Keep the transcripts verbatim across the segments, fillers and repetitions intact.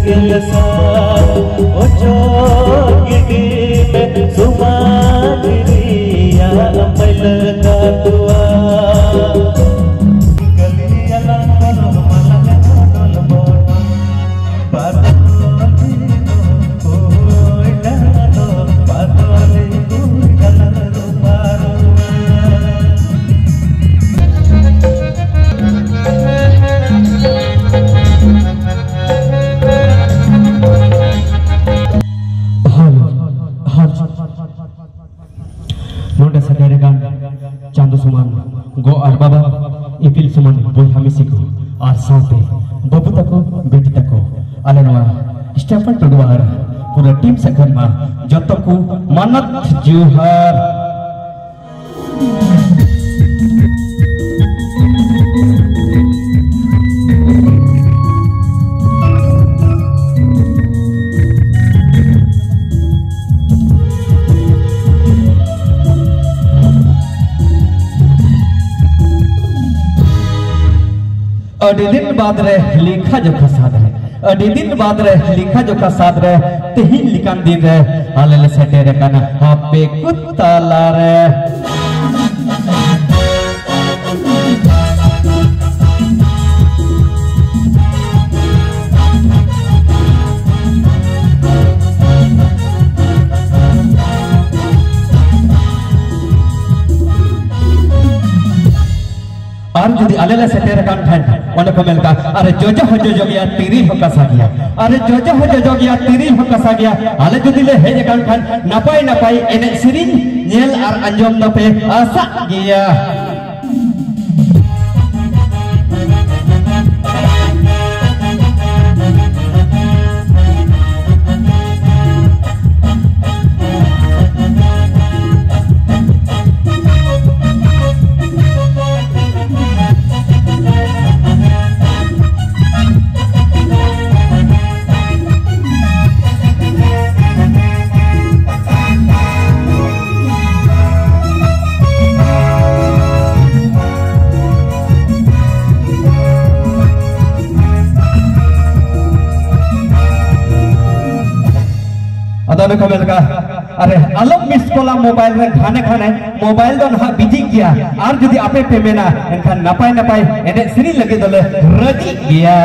ᱜᱮᱞ ᱥᱟᱭ ᱚᱪᱚᱜ ᱜᱤᱰᱤ ᱢᱮ ᱥᱩᱢᱟᱹᱱ ᱨᱮᱭᱟᱜ ᱢᱟᱹᱭᱞᱟᱹ ᱠᱟᱛᱣᱟ᱾ ᱠᱟᱹᱞᱤᱭᱟᱞᱟᱝ ᱵᱚᱱᱚᱱ ᱢᱟᱞᱟᱝ ᱵᱚᱱᱚᱱ ᱵᱚᱱ ᱯᱟᱛᱚᱞᱤ ᱫᱚ ᱠᱚᱭᱞᱟ ᱫᱚ ᱯᱟᱛᱚᱞᱤ ᱠᱚᱭᱞᱟ ᱫᱚ ᱯᱟᱨᱚᱢᱟ᱾ Hall, hall. ᱱᱚᱰᱮ ᱥᱮᱴᱮᱨ ᱟᱠᱟᱱ ᱪᱟᱸᱫᱚ ᱥᱚᱢᱟᱱ ᱜᱚ ᱟᱨ ᱵᱟᱵᱟ, ᱤᱯᱤᱞ ᱥᱚᱢᱟᱱ ᱵᱚᱭᱦᱟ ᱢᱤᱥᱤ ᱠᱚ, ᱟᱨ ᱥᱟᱶᱛᱮ ᱵᱟᱹᱵᱩ ᱛᱟᱠᱚ, ᱵᱤᱴᱤ ᱛᱟᱠᱚ, ᱟᱞᱮ ᱱᱚᱣᱟ ᱥᱴᱮᱯᱷᱟᱱ ᱴᱩᱰᱩ ᱟᱨ ᱯᱩᱨᱟᱹ ᱴᱤᱢ ᱥᱮᱫ ᱠᱷᱚᱱ ᱢᱟ ᱡᱚᱛᱚ ᱠᱚ ᱢᱟᱱᱚᱛ ᱡᱚᱦᱟᱨ᱾ ᱟᱹᱰᱤ ᱫᱤᱱ ᱵᱟᱫᱽ ᱨᱮ ᱞᱮᱠᱷᱟ ᱡᱚᱠᱷᱟ ᱥᱟᱫᱽ ᱨᱮ, ᱟᱹᱰᱤ ᱫᱤᱱ ᱵᱟᱫᱽ ᱨᱮ ᱞᱮᱠᱷᱟ ᱡᱚᱠᱷᱟ ᱥᱟᱫᱽ ᱨᱮ, ᱛᱮᱦᱮᱧ ᱞᱮᱠᱟᱱ ᱫᱤᱱ ᱨᱮ ᱟᱞᱮ ᱞᱮ ᱥᱮᱴᱮᱨ ᱟᱠᱟᱱᱟ ᱟᱯᱮ ᱠᱚ ᱛᱟᱞᱟ ᱨᱮ᱾ ᱟᱨ ᱡᱩᱫᱤ ᱟᱞᱮ ᱞᱮ ᱥᱮᱴᱮᱨ ᱟᱠᱟᱱ ᱠᱷᱟᱱ, ᱚᱱᱮ ᱠᱚ ᱢᱮᱱ ᱠᱟᱜ, "ᱟᱨᱮ ᱡᱚᱡᱚ ᱦᱚᱸ ᱡᱚᱡᱚ ᱜᱮᱭᱟ, ᱛᱤᱨᱤᱞ ᱦᱚᱸ ᱠᱟᱥᱟ ᱜᱮᱭᱟ᱾ ᱟᱨᱮ ᱡᱚᱡᱚ ᱦᱚᱸ ᱡᱚᱡᱚ ᱜᱮᱭᱟ, ᱛᱤᱨᱤᱞ ᱦᱚᱸ ᱠᱟᱥᱟ ᱜᱮᱭᱟ᱾" ᱟᱞᱮ ᱡᱩᱫᱤ ᱞᱮ ᱦᱮᱡ ᱟᱠᱟᱱ ᱠᱷᱟᱱ, ᱱᱟᱯᱟᱭ ᱱᱟᱯᱟᱭ ᱮᱱᱮᱡ ᱥᱮᱨᱮᱧ ᱧᱮᱞ ᱟᱨ ᱟᱸᱡᱚᱢ ᱫᱚᱯᱮ ᱟᱥᱟᱜ ᱜᱮᱭᱟ᱾ ᱚᱱᱮ ᱠᱚ ᱢᱮᱱ ᱞᱮᱠᱟ, ᱟᱨᱮ ᱟᱞᱚᱢ ᱢᱤᱥ ᱠᱚᱞᱟ ᱢᱳᱵᱟᱭᱤᱞ ᱨᱮ ᱜᱷᱟᱱᱮ ᱜᱷᱟᱱᱮ, ᱢᱳᱵᱟᱭᱤᱞ ᱫᱚ ᱱᱟᱦᱟᱜ ᱵᱤᱡᱤᱜ ᱜᱮᱭᱟ᱾ ᱟᱨ ᱡᱩᱫᱤ ᱟᱯᱮ ᱯᱮ ᱢᱮᱱᱟ, ᱮᱱᱠᱷᱟᱱ ᱱᱟᱯᱟᱭ ᱱᱟᱯᱟᱭ ᱮᱱᱮᱡ ᱥᱮᱨᱮᱧ ᱞᱟᱹᱜᱤᱫ ᱫᱚᱞᱮ ᱨᱟᱹᱡᱤᱜ ᱜᱮᱭᱟ᱾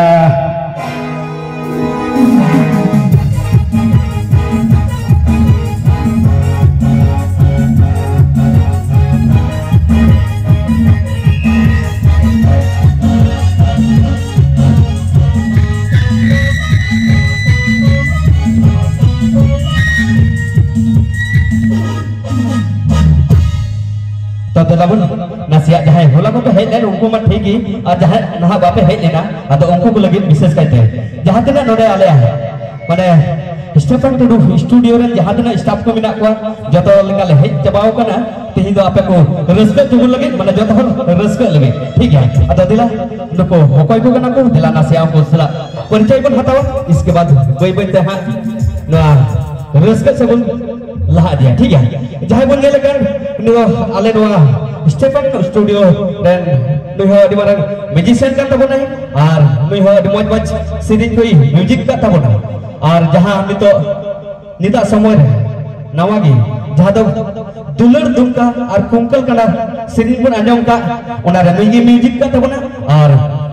ᱛᱚ ᱫᱮᱞᱟ ᱵᱚᱱ, ᱱᱟᱥᱮᱭᱟᱜ ᱡᱟᱦᱟᱸᱭ ᱦᱚᱞᱟ ᱠᱚᱯᱮ ᱦᱮᱡ ᱞᱮᱱ, ᱩᱱᱠᱩ ᱢᱟ ᱴᱷᱤᱠ ᱜᱮ, ᱟᱨ ᱡᱟᱦᱟᱸᱭ ᱱᱟᱦᱟᱜ ᱵᱟᱯᱮ ᱦᱮᱡ ᱞᱮᱱᱟ, ᱟᱫᱚ ᱩᱱᱠᱩ ᱠᱚ ᱞᱟᱹᱜᱤᱫ ᱵᱤᱥᱮᱥ ᱠᱟᱭᱛᱮ ᱡᱟᱦᱟᱸ ᱛᱤᱱᱟᱹᱜ ᱱᱚᱰᱮ ᱟᱞᱮᱭᱟᱜ ᱢᱟᱱᱮ ᱥᱴᱤᱯᱷᱟᱱ ᱴᱩᱰᱩ ᱥᱴᱩᱰᱤᱭᱳ ᱨᱮᱱ ᱡᱟᱦᱟᱸ ᱛᱤᱱᱟᱹᱜ ᱥᱴᱟᱯ ᱠᱚ ᱢᱮᱱᱟᱜ ᱠᱚᱣᱟ, ᱡᱚᱛᱚ ᱞᱮᱠᱟ ᱞᱮ ᱦᱮᱡ ᱪᱟᱵᱟᱣ ᱠᱟᱱᱟ᱾ ᱛᱮᱦᱮᱧ ᱫᱚ ᱟᱯᱮ ᱠᱚ ᱨᱟᱹᱥᱠᱟᱹ ᱦᱚᱪᱚ ᱠᱚ ᱞᱟᱹᱜᱤᱫ, ᱢᱟᱱᱮ ᱡᱚᱛᱚ ᱦᱚᱲ ᱨᱟᱹᱥᱠᱟᱹᱜ ᱞᱟᱹᱜᱤᱫ, ᱴᱷᱤᱠ ᱜᱮᱭᱟ? ᱟᱫᱚ ᱫᱮᱞᱟ, ᱱᱩᱠᱩ ᱚᱠᱚᱭ ᱠᱚ ᱠᱟᱱᱟ ᱠᱚ, ᱫᱮᱞᱟ ᱱᱟᱥᱮᱭᱟᱜ ᱩᱱᱠᱩ ᱥᱟᱞᱟᱜ ᱯᱚᱨᱤᱪᱚᱭ ᱵᱚᱱ ᱦᱟᱛᱟᱣᱟ, ᱤᱥᱠᱮ ᱵᱟᱫ ᱵᱟᱹᱭ ᱵᱟᱹᱭ ᱛᱮ ᱦᱟᱸᱜ ᱱᱚᱣᱟ ᱨᱟᱹᱥᱠᱟᱹ ᱥᱮᱫ ᱵᱚᱱ ᱞᱟᱦᱟ ᱤᱫᱤᱭᱟ, ᱴᱷᱤᱠ ᱜᱮᱭᱟ? ᱡᱟᱦᱟᱸᱭ ᱵᱚᱱ ᱧᱮᱞ ᱟᱠᱟᱫ, ᱱᱩᱭ ᱫᱚ ᱟᱞᱮ ᱱᱚᱣᱟ ᱥᱴᱤᱯᱷᱟᱱ ᱥᱴᱩᱰᱤᱭᱳ ᱨᱮᱱ, ᱱᱩᱭ ᱦᱚᱸ ᱟᱹᱰᱤ ᱢᱟᱨᱟᱝ ᱢᱤᱭᱩᱡᱤᱥᱤᱭᱟᱱ ᱠᱟᱱ ᱛᱟᱵᱚᱱᱟᱭ, ᱟᱨ ᱱᱩᱭ ᱦᱚᱸ ᱟᱹᱰᱤ ᱢᱚᱡᱽ ᱢᱚᱡᱽ ᱥᱮᱨᱮᱧ ᱠᱚᱭ ᱢᱤᱭᱩᱡᱤᱠ ᱠᱟᱜ ᱛᱟᱵᱚᱱᱟ᱾ ᱟᱨ ᱡᱟᱦᱟᱸ ᱱᱤᱛᱚᱜ ᱱᱤᱛᱟᱜ ᱥᱚᱢᱚᱭ ᱨᱮ ᱱᱟᱣᱟ ᱜᱮ, ᱡᱟᱦᱟᱸ ᱫᱚ ᱫᱩᱞᱟᱹᱲ ᱫᱩᱢᱠᱟ ᱟᱨ ᱠᱩᱝᱠᱟᱹᱞ ᱠᱟᱸᱰᱟ ᱥᱮᱨᱮᱧ ᱵᱚᱱ ᱟᱸᱡᱚᱢ ᱠᱟᱜ, ᱚᱱᱟ ᱨᱮ ᱱᱩᱭ ᱜᱮ ᱢᱤᱭᱩᱡᱤᱠ ᱠᱟᱜ ᱛᱟᱵᱚᱱᱟ᱾ ᱟᱨ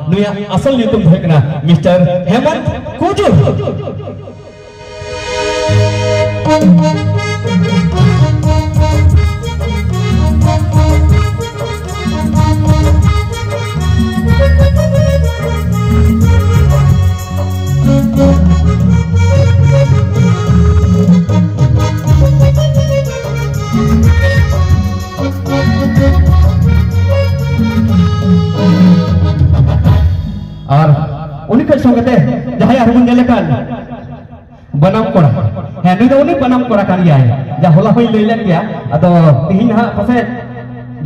ᱱᱩᱭᱟᱜ ᱟᱥᱚᱞ ᱧᱩᱛᱩᱢ ᱫᱚ ᱦᱩᱭᱩᱜ ᱠᱟᱱᱟ ᱢᱤᱥᱴᱟᱨ ᱦᱮᱢᱚᱱᱛ ᱠᱩᱡᱩᱨ᱾ ᱟᱨ ᱩᱱᱤ ᱠᱷᱚᱱ ᱥᱚᱸᱜᱮ ᱛᱮ ᱡᱟᱦᱟᱸᱭ ᱟᱨᱦᱚᱸ ᱵᱚᱱ ᱧᱮᱞᱮ ᱠᱟᱱ ᱵᱟᱱᱟᱢ ᱠᱚᱲᱟ, ᱦᱮᱸ, ᱱᱩᱭ ᱫᱚ ᱩᱱᱤ ᱵᱟᱱᱟᱢ ᱠᱚᱲᱟ ᱠᱟᱱ ᱜᱮᱭᱟᱭ, ᱡᱟ ᱦᱚᱞᱟ ᱦᱚᱸᱧ ᱞᱟᱹᱭ ᱞᱮᱫ ᱜᱮᱭᱟ᱾ ᱟᱫᱚ ᱛᱤᱦᱤᱧ ᱦᱟᱸᱜ ᱯᱟᱥᱮᱡ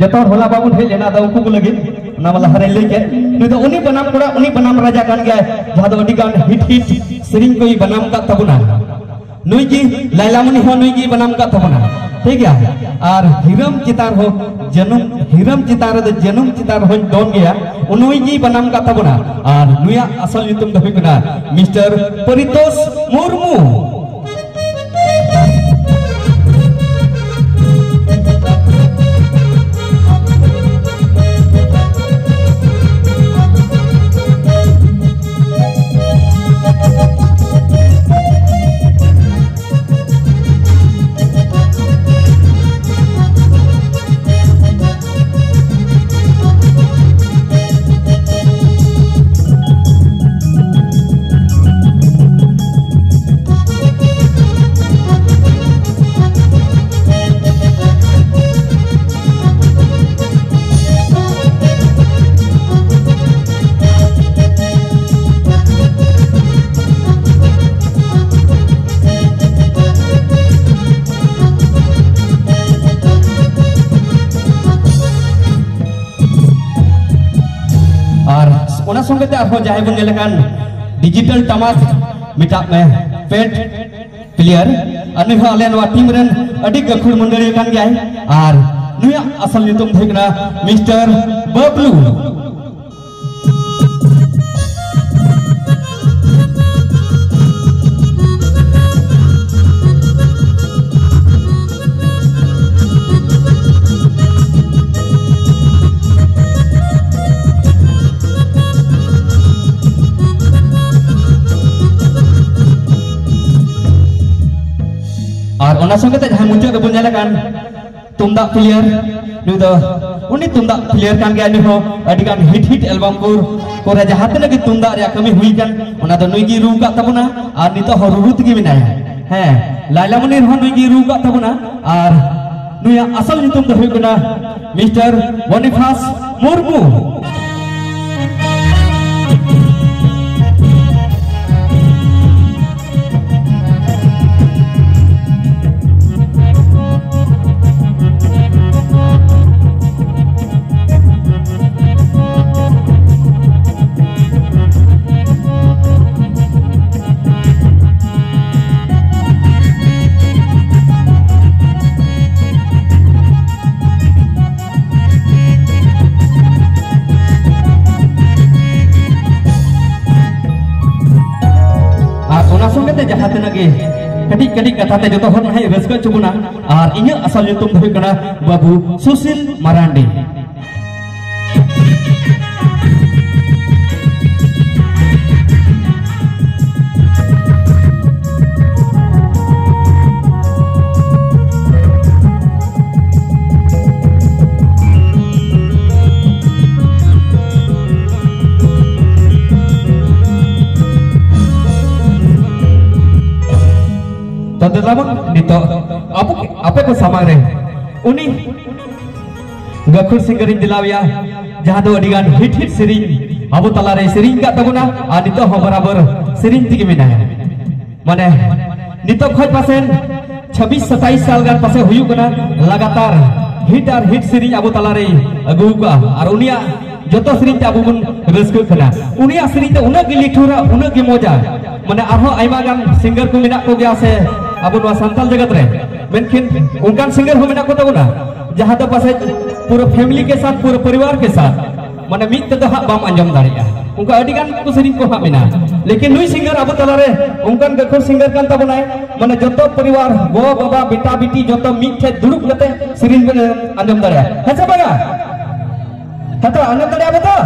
ᱡᱚᱛᱚ ᱦᱚᱲ ᱦᱚᱞᱟ ᱵᱟᱵᱚᱱ ᱦᱮᱡ ᱞᱮᱱᱟ, ᱟᱫᱚ ᱩᱱᱠᱩ ᱠᱚ ᱞᱟᱹᱜᱤᱫ ᱚᱱᱟ ᱢᱟ ᱞᱟᱦᱟ ᱨᱮᱧ ᱞᱟᱹᱭ ᱠᱮᱫ᱾ ᱱᱩᱭ ᱫᱚ ᱩᱱᱤ ᱵᱟᱱᱟᱢ ᱠᱚᱲᱟ, ᱩᱱᱤ ᱵᱟᱱᱟᱢ ᱨᱟᱡᱟ ᱠᱟᱱ ᱜᱮᱭᱟᱭ, ᱡᱟᱦᱟᱸ ᱫᱚ ᱟᱹᱰᱤ ᱜᱟᱱ ᱦᱤᱴ ᱦᱤᱴ ᱥᱮᱨᱮᱧ ᱠᱚᱭ ᱵᱟᱱᱟᱢ ᱠᱟᱜ ᱛᱟᱵᱚᱱᱟ᱾ ᱱᱩᱭ ᱜᱮ ᱞᱟᱭᱞᱟᱢᱚᱱᱤ ᱦᱚᱸ ᱱᱩᱭ ᱜᱮ ᱵᱟᱱᱟᱢ ᱠᱟᱜ ᱛᱟᱵᱚᱱᱟ, ᱴᱷᱤᱠ ᱜᱮᱭᱟ? ᱟᱨ ᱦᱤᱨᱟᱹᱢ ᱪᱮᱛᱟᱱ ᱨᱮᱦᱚᱸ ᱡᱟᱹᱱᱩᱢ, ᱦᱤᱨᱟᱹᱢ ᱪᱮᱛᱟᱱ ᱨᱮᱫᱚ ᱡᱟᱹᱱᱩᱢ ᱪᱮᱛᱟᱱ ᱨᱮᱦᱚᱸᱧ ᱫᱚᱱ ᱜᱮᱭᱟ, ᱩᱱᱩᱭ ᱜᱮ ᱵᱟᱱᱟᱢ ᱠᱟᱜ ᱛᱟᱵᱚᱱᱟ᱾ ᱟᱨ ᱱᱩᱭᱟᱜ ᱟᱥᱚᱞ ᱧᱩᱛᱩᱢ ᱫᱚ ᱦᱩᱭᱩᱜ ᱠᱟᱱᱟ ᱢᱤᱥᱴᱟᱨ ᱯᱚᱨᱤᱛᱳᱥ ᱢᱩᱨᱢᱩ᱾ ᱠᱟᱛᱮ ᱟᱨᱦᱚᱸ ᱡᱟᱦᱟᱸᱭ ᱵᱚᱱ ᱧᱮᱞᱮ ᱠᱟᱱ ᱰᱤᱡᱤᱴᱟᱞ ᱴᱟᱢᱟᱥ, ᱢᱮᱛᱟᱜ ᱢᱮ ᱯᱮᱰ ᱯᱞᱮᱭᱟᱨ, ᱟᱨ ᱱᱩᱭ ᱦᱚᱸ ᱟᱞᱮ ᱱᱚᱣᱟ ᱴᱤᱢ ᱨᱮᱱ ᱟᱹᱰᱤ ᱜᱟᱹᱠᱷᱩᱲ ᱢᱟᱹᱫᱟᱹᱲᱤᱭᱟᱹ ᱠᱟᱱ ᱜᱮᱭᱟᱭ᱾ ᱟᱨ ᱱᱩᱭᱟᱜ ᱟᱥᱚᱞ ᱧᱩᱛᱩᱢ ᱫᱚ ᱦᱩᱭᱩᱜ ᱠᱟᱱᱟ ᱢᱤᱥᱴᱟᱨ ᱵᱟᱵᱞᱩ᱾ ᱟᱨ ᱚᱱᱟ ᱥᱚᱸᱜᱮ ᱛᱮ ᱡᱟᱦᱟᱸᱭ ᱢᱩᱪᱟᱹᱫ ᱨᱮᱵᱚᱱ ᱧᱮᱞ ᱟᱠᱟᱱ ᱛᱩᱢᱫᱟᱜ ᱯᱞᱮᱭᱟᱨ, ᱱᱩᱭ ᱫᱚ ᱩᱱᱤ ᱛᱩᱢᱫᱟᱜ ᱯᱞᱮᱭᱟᱨ ᱠᱟᱱ ᱜᱮᱭᱟ᱾ ᱱᱩᱭ ᱦᱚᱸ ᱟᱹᱰᱤ ᱜᱟᱱ ᱦᱤᱴ ᱦᱤᱴ ᱮᱞᱵᱟᱢ ᱠᱚ ᱠᱚᱨᱮ ᱡᱟᱦᱟᱸ ᱛᱤᱱᱟᱹᱜ ᱜᱮ ᱛᱩᱢᱫᱟᱜ ᱨᱮᱭᱟᱜ ᱠᱟᱹᱢᱤ ᱦᱩᱭ ᱠᱟᱱ, ᱚᱱᱟ ᱫᱚ ᱱᱩᱭ ᱜᱮᱭ ᱨᱩ ᱟᱠᱟᱫ ᱛᱟᱵᱚᱱᱟ᱾ ᱟᱨ ᱱᱤᱛᱚᱜ ᱦᱚᱸ ᱨᱩᱨᱩ ᱛᱮᱜᱮ ᱢᱮᱱᱟᱭᱟ᱾ ᱦᱮᱸ, ᱞᱟᱭᱞᱟᱢᱚᱱᱤ ᱨᱮᱦᱚᱸ ᱱᱩᱭ ᱜᱮᱭ ᱨᱩ ᱟᱠᱟᱫ ᱛᱟᱵᱚᱱᱟ᱾ ᱟᱨ ᱱᱩᱭᱟᱜ ᱟᱥᱚᱞ ᱧᱩᱛᱩᱢ ᱫᱚ ᱦᱩᱭᱩᱜ ᱠᱟᱱᱟ ᱢᱤᱥᱴᱟᱨ ᱵᱚᱱᱤᱯᱷᱟᱥ ᱢᱩᱨᱢᱩ᱾ ᱟᱨ ᱚᱱᱟ ᱥᱚᱸᱜᱮ ᱛᱮ ᱡᱟᱦᱟᱸ ᱛᱤᱱᱟᱹᱜ ᱜᱮ ᱠᱟᱹᱴᱤᱡ ᱠᱟᱹᱴᱤᱡ ᱠᱟᱛᱷᱟ ᱛᱮ ᱡᱚᱛᱚ ᱦᱚᱲ ᱱᱟᱦᱟᱜ ᱨᱟᱹᱥᱠᱟᱹ ᱦᱚᱪᱚ ᱵᱚᱱᱟ᱾ ᱟᱨ ᱤᱧᱟᱹᱜ ᱟᱥᱚᱞ ᱧᱩᱛᱩᱢ ᱫᱚ ᱦᱩᱭᱩᱜ ᱠᱟᱱᱟ ᱵᱟᱹᱵᱩ ᱥᱩᱥᱤᱞ ᱢᱟᱨᱟᱱᱰᱤ᱾ ᱛᱚ ᱫᱮᱞᱟ ᱵᱚᱱ ᱱᱤᱛᱚᱜ ᱟᱵᱚ, ᱟᱯᱮ ᱠᱚ ᱥᱟᱢᱟᱝ ᱨᱮ ᱩᱱᱤ ᱜᱟᱹᱠᱷᱩᱲ ᱥᱤᱝᱜᱟᱨᱤᱧ ᱫᱮᱞᱟᱣᱮᱭᱟ, ᱡᱟᱦᱟᱸ ᱫᱚ ᱟᱹᱰᱤ ᱜᱟᱱ ᱦᱤᱴ ᱦᱤᱴ ᱥᱮᱨᱮᱧ ᱟᱵᱚ ᱛᱟᱞᱟᱨᱮ ᱥᱮᱨᱮᱧ ᱟᱠᱟᱫ ᱛᱟᱵᱚᱱᱟ ᱟᱨ ᱱᱤᱛᱚᱜ ᱦᱚᱸ ᱵᱚᱨᱟᱵᱚᱨ ᱥᱮᱨᱮᱧ ᱛᱮᱜᱮ ᱢᱮᱱᱟᱭᱟ᱾ ᱢᱟᱱᱮ ᱱᱤᱛᱚᱜ ᱠᱷᱚᱡ ᱯᱟᱥᱮᱱ ᱪᱷᱟᱵᱵᱤᱥ ᱥᱟᱛᱟᱭᱤᱥ ᱥᱟᱞ ᱜᱟᱱ ᱯᱟᱥᱮ ᱦᱩᱭᱩᱜ ᱠᱟᱱᱟ, ᱞᱟᱜᱟᱛᱟᱨ ᱦᱤᱴ ᱟᱨ ᱦᱤᱴ ᱥᱮᱨᱮᱧ ᱟᱵᱚ ᱛᱟᱞᱟᱨᱮ ᱟᱹᱜᱩ ᱟᱠᱟᱫᱼᱟ᱾ ᱟᱨ ᱩᱱᱤᱭᱟᱜ ᱡᱚᱛᱚ ᱥᱮᱨᱮᱧ ᱛᱮ ᱟᱵᱚ ᱵᱚᱱ ᱨᱟᱹᱥᱠᱟᱹᱜ ᱠᱟᱱᱟ᱾ ᱩᱱᱤᱭᱟᱜ ᱥᱮᱨᱮᱧ ᱛᱮ ᱩᱱᱟᱹᱜ ᱜᱮ ᱞᱤᱴᱷᱩᱨᱟ, ᱩᱱᱟᱹᱜ ᱜᱮ ᱢᱚᱡᱟ᱾ ᱢᱟᱱᱮ ᱟᱨᱦᱚᱸ ᱟᱭᱢᱟ ᱜᱟᱱ ᱥᱤᱝᱜᱟᱨ ᱠᱚ ᱢᱮᱱᱟᱜ ᱠᱚᱜᱮᱭᱟ ᱥᱮ ᱟᱵᱚ ᱱᱚᱣᱟ ᱥᱟᱱᱛᱟᱲ ᱡᱟᱜᱟᱛ ᱨᱮ, ᱢᱮᱱᱠᱷᱟᱱ ᱚᱱᱠᱟᱱ ᱥᱤᱝᱜᱟᱨ ᱦᱚᱸ ᱢᱮᱱᱟᱜ ᱠᱚ ᱛᱟᱵᱚᱱᱟ ᱡᱟᱦᱟᱸ ᱫᱚ ᱯᱟᱥᱮᱡ ᱯᱩᱨᱟᱹ ᱯᱷᱮᱢᱤᱞᱤ ᱠᱮ ᱥᱟᱛ, ᱯᱩᱨᱟᱹ ᱯᱚᱨᱤᱵᱟᱨ ᱠᱮ ᱥᱟᱛ, ᱢᱟᱱᱮ ᱢᱤᱫ ᱛᱮᱫᱚ ᱦᱟᱸᱜ ᱵᱟᱢ ᱟᱸᱡᱚᱢ ᱫᱟᱲᱮᱭᱟᱜᱼᱟ᱾ ᱚᱱᱠᱟ ᱟᱹᱰᱤ ᱜᱟᱱ ᱠᱚ ᱥᱮᱨᱮᱧ ᱠᱚ ᱦᱟᱸᱜ ᱢᱮᱱᱟᱜᱼᱟ, ᱞᱮᱠᱤᱱ ᱱᱩᱭ ᱥᱤᱝᱜᱟᱨ ᱟᱵᱚ ᱛᱟᱞᱟᱨᱮ ᱚᱱᱠᱟᱱ ᱜᱟᱹᱠᱷᱩᱲ ᱥᱤᱝᱜᱟᱨ ᱠᱟᱱ ᱛᱟᱵᱚᱱᱟᱭ, ᱢᱟᱱᱮ ᱡᱚᱛᱚ ᱯᱚᱨᱤᱵᱟᱨ, ᱜᱚ ᱵᱟᱵᱟ, ᱵᱮᱴᱟ ᱵᱤᱴᱤ ᱡᱚᱛᱚ ᱢᱤᱫ ᱴᱷᱮᱱ ᱫᱩᱲᱩᱵ ᱠᱟᱛᱮ ᱥᱮᱨᱮᱧ ᱵᱚᱱ ᱟᱸᱡᱚᱢ ᱫᱟᱲᱮᱭᱟᱜᱼᱟ, ᱦᱮᱸ ᱥᱮ ᱵᱟᱝᱟ? ᱦᱮᱸ ᱛᱚ, ᱟᱸᱡᱚᱢ ᱫᱟᱲᱮᱭᱟᱜ ᱯᱮ ᱛᱚ?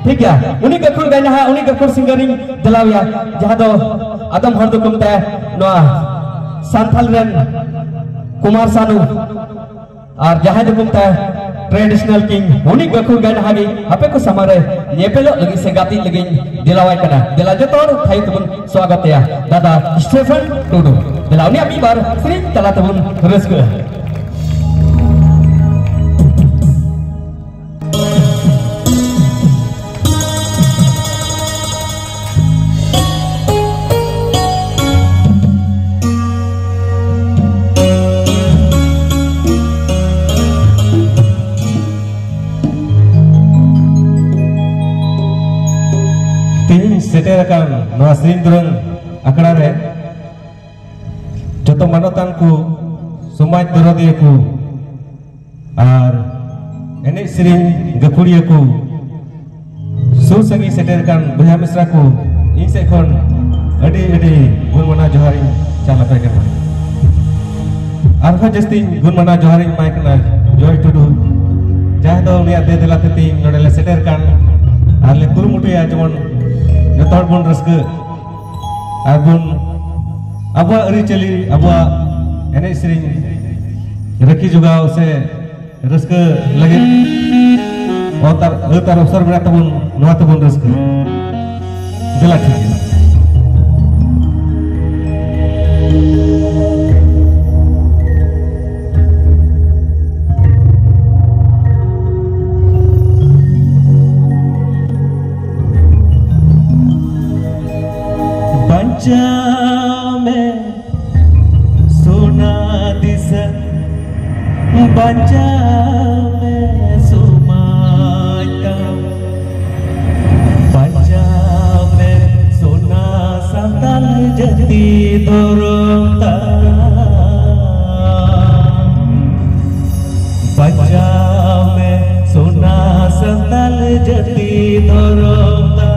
ᱴᱷᱤᱠ ᱜᱮᱭᱟ, ᱩᱱᱤ ᱜᱟᱹᱠᱷᱩᱲ ᱜᱟᱭᱱᱟᱦᱟ, ᱩᱱᱤ ᱜᱟᱹᱠᱷᱩᱲ ᱥᱤᱝᱜᱟᱨ ᱤᱧ ᱫᱮᱞᱟᱣᱮᱭᱟ, ᱡᱟᱦᱟᱸ ᱫᱚ ᱟᱫᱚᱢ ᱦᱚᱲ ᱫᱚᱠᱚ ᱢᱮᱛᱟᱭᱟ ᱱᱚᱣᱟ ᱥᱟᱱᱛᱷᱟᱞ ᱨᱮᱱ ᱠᱩᱢᱟᱨ ᱥᱟᱱᱩ, ᱟᱨ ᱡᱟᱦᱟᱸᱭ ᱫᱚᱠᱚ ᱢᱮᱛᱟᱭᱟ traditional king, ᱩᱱᱤ ᱜᱟᱹᱠᱷᱩᱲ ᱜᱟᱭᱱᱟᱦᱟ ᱜᱮ ᱟᱯᱮ ᱠᱚ ᱥᱟᱢᱟᱝ ᱨᱮ ᱧᱮᱯᱮᱞᱚᱜ ᱞᱟᱹᱜᱤᱫ ᱥᱮ ᱜᱟᱛᱮᱜ ᱞᱟᱹᱜᱤᱫ ᱤᱧ ᱫᱮᱞᱟᱣᱟᱭ ᱠᱟᱱᱟ᱾ ᱫᱮᱞᱟ ᱡᱚᱛᱚ ᱦᱚᱲ ᱛᱷᱟᱭᱚ ᱛᱮᱵᱚᱱ ᱥᱣᱟᱜᱚᱛᱮᱭᱟ ᱫᱟᱫᱟ ᱥᱴᱮᱯᱷᱟᱱ ᱴᱩᱰᱩ᱾ ᱫᱮᱞᱟ ᱩᱱᱤᱭᱟᱜ ᱢᱤᱫ ᱵᱟᱨ ᱥᱮᱨᱮᱧ ᱛᱟᱞᱟ ᱛᱮᱵᱚᱱ ᱨᱟᱹᱥᱠᱟᱹᱜᱼᱟ᱾ ᱛᱮᱦᱮᱧ ᱥᱮᱴᱮᱨ ᱟᱠᱟᱱ ᱱᱚᱣᱟ ᱥᱮᱨᱮᱧ ᱫᱩᱨᱟᱹᱝ ᱟᱠᱷᱲᱟ ᱨᱮ ᱡᱚᱛᱚ ᱢᱟᱱᱚᱛᱟᱱ ᱠᱚ, ᱥᱚᱢᱟᱡᱽ ᱫᱚᱨᱚᱫᱤᱭᱟᱹ ᱠᱚ, ᱟᱨ ᱮᱱᱮᱡ ᱥᱮᱨᱮᱧ ᱜᱟᱹᱠᱷᱩᱲᱤᱭᱟᱹ ᱠᱚ, ᱥᱩᱨ ᱥᱟᱺᱜᱤᱧ ᱥᱮᱴᱮᱨ ᱟᱠᱟᱱ ᱵᱚᱭᱦᱟ ᱢᱤᱥᱨᱟ ᱠᱚ, ᱤᱧ ᱥᱮᱫ ᱠᱷᱚᱱ ᱟᱹᱰᱤ ᱟᱹᱰᱤ ᱜᱩᱱ ᱢᱟᱱᱟᱣ ᱡᱚᱦᱟᱨ ᱤᱧ ᱪᱟᱞ ᱟᱯᱮ ᱠᱟᱱᱟ᱾ ᱟᱨᱦᱚᱸ ᱡᱟᱹᱥᱛᱤ ᱜᱩᱱ ᱢᱟᱱᱟᱣ ᱡᱚᱦᱟᱨ ᱤᱧ ᱮᱢᱟᱭ ᱠᱟᱱᱟ ᱡᱚᱭ ᱴᱩᱰᱩ, ᱡᱟᱦᱟᱸᱭ ᱫᱚ ᱩᱱᱤᱭᱟᱜ ᱫᱮᱭᱟ ᱫᱮᱞᱟ ᱛᱮ ᱛᱮᱦᱮᱧ ᱱᱚᱰᱮ ᱞᱮ ᱥᱮᱴᱮᱨ ᱠᱟᱱ, ᱟᱨ ᱞᱮ ᱠᱩᱨᱩᱢᱩᱴᱩᱭᱟ ᱡᱮᱢᱚᱱ ᱡᱚᱛᱚ ᱦᱚᱲ ᱵᱚᱱ ᱨᱟᱹᱥᱠᱟᱹᱜ ᱟᱨ ᱵᱚᱱ ᱟᱵᱚᱣᱟᱜ ᱟᱹᱨᱤᱪᱟᱹᱞᱤ, ᱟᱵᱚᱣᱟᱜ ᱮᱱᱮᱡ ᱥᱮᱨᱮᱧ ᱨᱟᱹᱠᱷᱤ ᱡᱚᱜᱟᱣ ᱥᱮ ᱨᱟᱹᱥᱠᱟᱹ ᱞᱟᱹᱜᱤᱫ ᱚᱛ ᱟᱨ, ᱟᱹᱛ ᱟᱨ ᱚᱵᱥᱚᱨ ᱢᱮᱱᱟᱜ ᱛᱟᱵᱚᱱ, ᱱᱚᱣᱟ ᱛᱮᱵᱚᱱ ᱨᱟᱹᱥᱠᱟᱹ᱾ ᱫᱮᱞᱟ ᱴᱷᱤᱠ ᱜᱮᱭᱟ᱾ ᱵᱟᱧᱪᱟᱣ ᱢᱮ ᱥᱚᱱᱟ ᱫᱤᱥᱚᱢ, ᱵᱟᱧᱪᱟᱣ ᱢᱮ ᱥᱚᱢᱟᱡᱽ ᱡᱟᱹᱛᱤ ᱫᱷᱚᱨᱚᱢ ᱛᱟᱢ᱾ ᱵᱟᱧᱪᱟᱣ ᱢᱮ ᱥᱚᱱᱟ ᱥᱟᱱᱛᱟᱞ ᱡᱟᱹᱛᱤ ᱫᱷᱚᱨᱚᱢ ᱛᱟᱢ᱾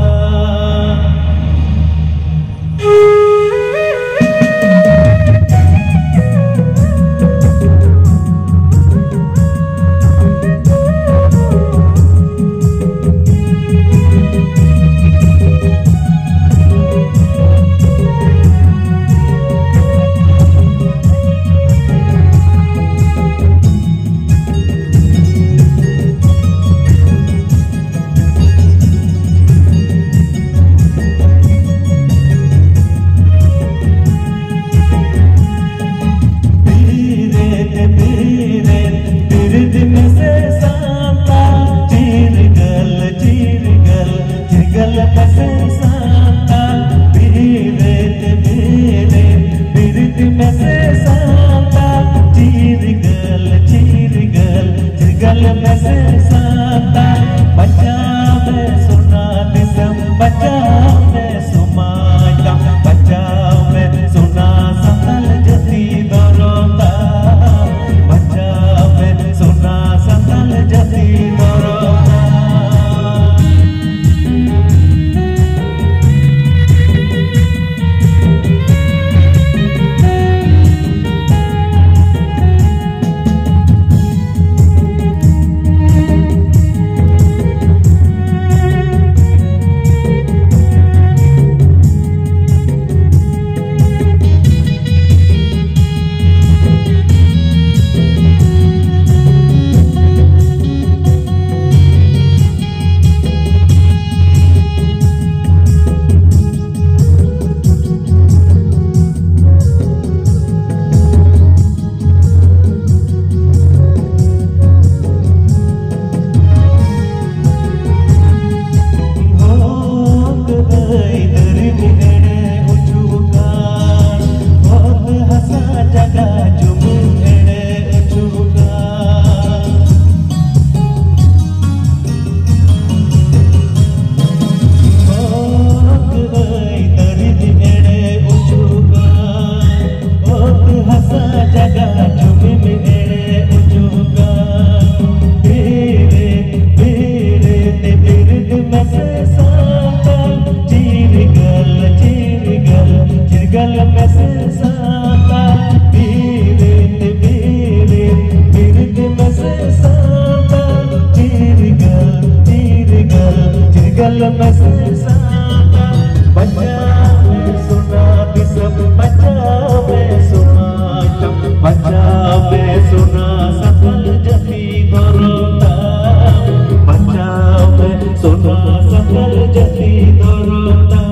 ᱥᱟᱱᱛᱟᱲ ᱵᱤᱨᱤᱫ, ᱵᱤᱨᱤᱫ, ᱵᱤᱨᱤᱫ ᱢᱮᱥᱮ ᱥᱟᱱᱛᱟᱲ ᱪᱤᱨᱜᱟᱹᱞ, ᱪᱤᱨᱜᱟᱹᱞ, ᱪᱤᱨᱜᱟᱹᱞ ᱢᱮᱥᱮ ᱥᱟᱱᱛᱟᱲ᱾ ᱵᱟᱧᱪᱟᱣ ᱢᱮ ᱥᱚᱱᱟ ᱫᱤᱥᱚᱢ, ᱵᱟᱧᱪᱟᱣ ᱢᱮ ᱥᱚᱱᱟ ᱫᱤᱥᱚᱢ, ᱵᱟᱧᱪᱟᱣ ᱢᱮ ᱥᱚᱱᱟ ᱥᱟᱱᱛᱟᱲ ᱡᱟᱹᱛᱤ ᱫᱷᱚᱨᱚᱢ ᱛᱟᱢ, ᱵᱟᱧᱪᱟᱣ ᱢᱮ ᱥᱚᱱᱟ ᱥᱟᱱᱛᱟᱲ ᱡᱟᱹᱛᱤ ᱫᱷᱚᱨᱚᱢ ᱛᱟᱢ᱾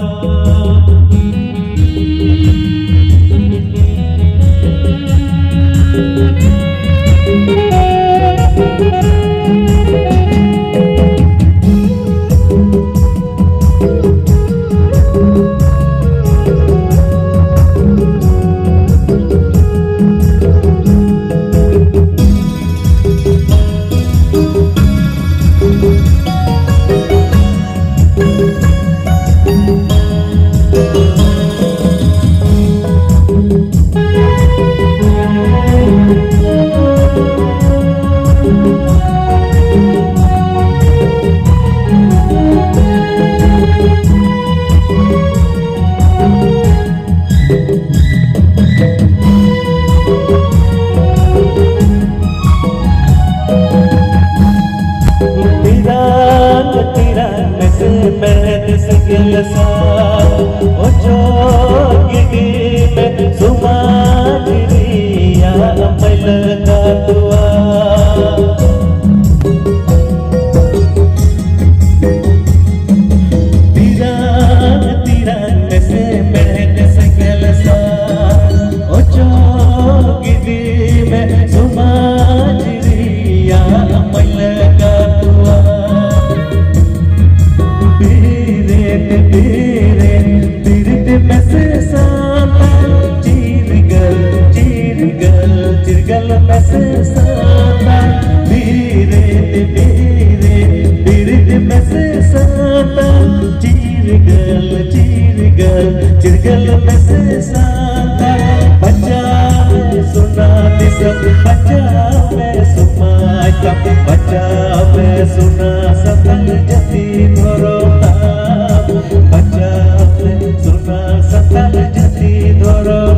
ᱛᱤᱨᱟᱝ, ᱛᱤᱨᱟᱝ ᱢᱮᱥᱮ ᱢᱮᱬᱦᱮᱫ ᱥᱮᱸᱜᱮᱞ ᱥᱟᱨ, ᱚᱪᱚᱜ ᱜᱤᱰᱤ ᱢᱮ ᱥᱚᱢᱟᱡᱽ ᱨᱮᱭᱟᱜ ᱢᱟᱹᱭᱞᱟᱹ ᱠᱟᱛᱣᱟ᱾ ᱛᱤᱨᱟᱝ, ᱛᱤᱨᱟᱝ ᱢᱮᱥᱮ ᱢᱮᱬᱦᱮᱫ ᱥᱮᱸᱜᱮᱞ ᱥᱟᱨ, ᱚᱪᱚᱜ ᱜᱤᱰᱤ ᱢᱮ ᱥᱚᱢᱟᱡᱽ ᱨᱮᱭᱟᱜ ᱢᱟᱹᱭᱞᱟᱹ ᱠᱟᱛᱣᱟ᱾ ᱵᱤᱨᱤᱫ, ᱵᱤᱨᱤᱫ, ᱵᱤᱨᱤᱫ ᱢᱮᱥᱮ ᱥᱟᱱᱛᱟᱲ ᱪᱤᱨᱜᱟᱹᱞ, ᱪᱤᱨᱜᱟᱹᱞ, ᱪᱤᱨᱜᱟᱹᱞ ᱢᱮᱥᱮ ᱥᱟᱱᱛᱟᱲ᱾ ᱵᱤᱨᱤᱫ, ᱵᱤᱨᱤᱫ, ᱵᱤᱨᱤᱫ ᱢᱮᱥᱮ ᱥᱟᱱᱛᱟᱲ᱾ ᱪᱤᱨᱜᱟᱹᱞ, ᱪᱤᱨᱜᱟᱹᱞ, ᱪᱤᱨᱜᱟᱹᱞ ᱢᱮᱥᱮ ᱥᱟᱱᱛᱟᱲ᱾ ᱵᱟᱧᱪᱟᱣ ᱢᱮ ᱥᱚᱱᱟ ᱫᱤᱥᱚᱢ, ᱵᱟᱧᱪᱟᱣ ᱢᱮ ᱥᱚᱢᱟᱡᱽ ᱛᱟᱢ, ᱵᱟᱧᱪᱟᱣ ᱢᱮ ᱥᱚᱱᱟ ᱥᱟᱱᱛᱟᱲ ᱡᱟᱹᱛᱤ ᱫᱷᱚᱨᱚᱢ ᱛᱟᱢ, ᱵᱟᱧᱪᱟᱣ ᱢᱮ ᱥᱚᱱᱟ ᱥᱟᱱᱛᱟᱲ ᱡᱟᱹᱛᱤ ᱫᱷᱚᱨᱚᱢ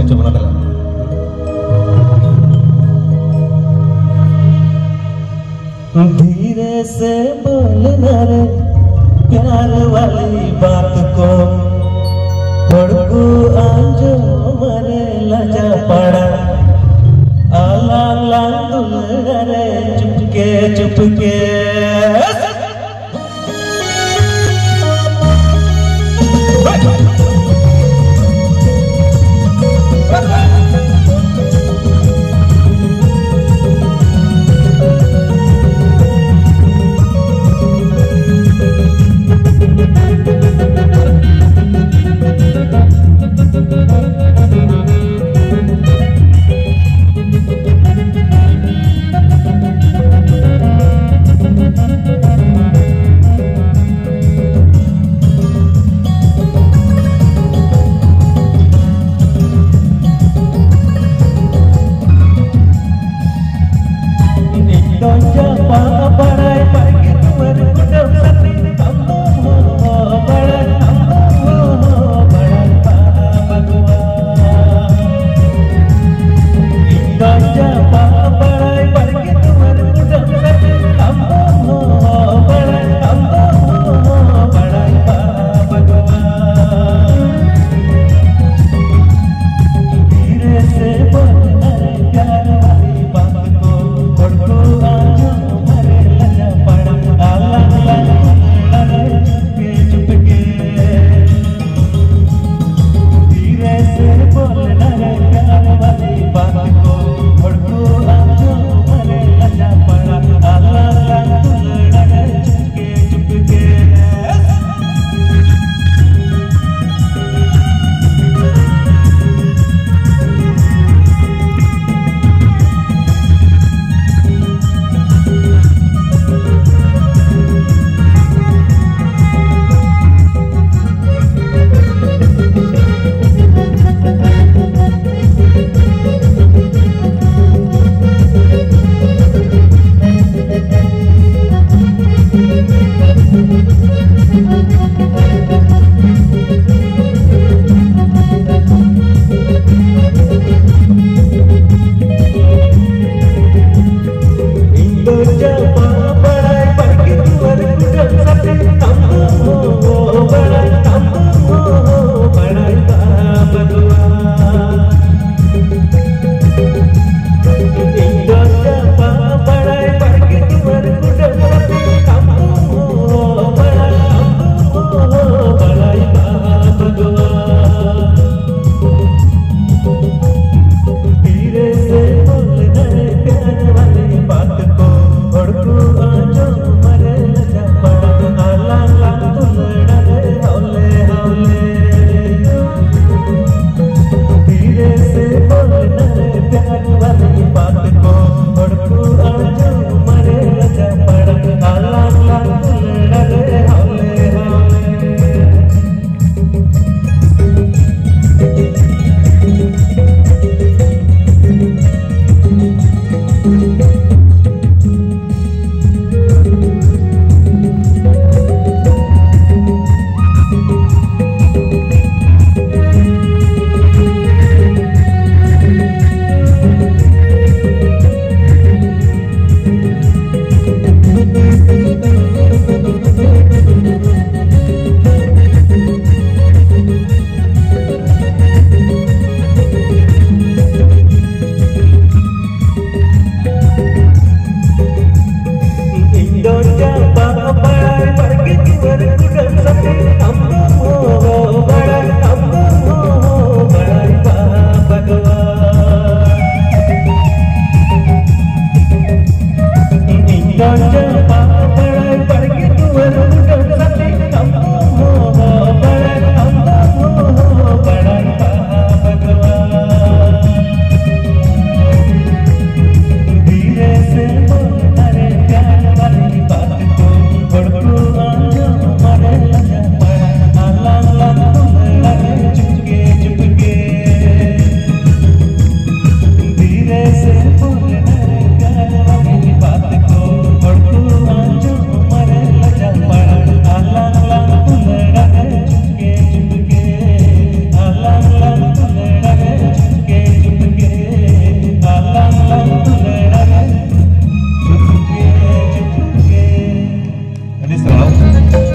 ᱪᱚ ᱢᱟᱱᱟ ᱛᱟᱞᱟᱝ ᱢᱮ᱾ धीरे से बोलना रे प्यार वाली बात को, ᱦᱚᱲ ᱠᱚ ᱟᱸᱡᱚᱢ ᱨᱮ ᱞᱟᱡᱟ ᱯᱟᱲᱟ, ᱟᱞᱟᱝ ᱞᱟᱝ ᱫᱩᱞᱟᱹᱲᱟ ᱨᱮ ᱪᱩᱯᱠᱮ ᱪᱩᱯᱠᱮ᱾ ᱟᱹᱰᱤ ᱥᱟᱨᱦᱟᱣ᱾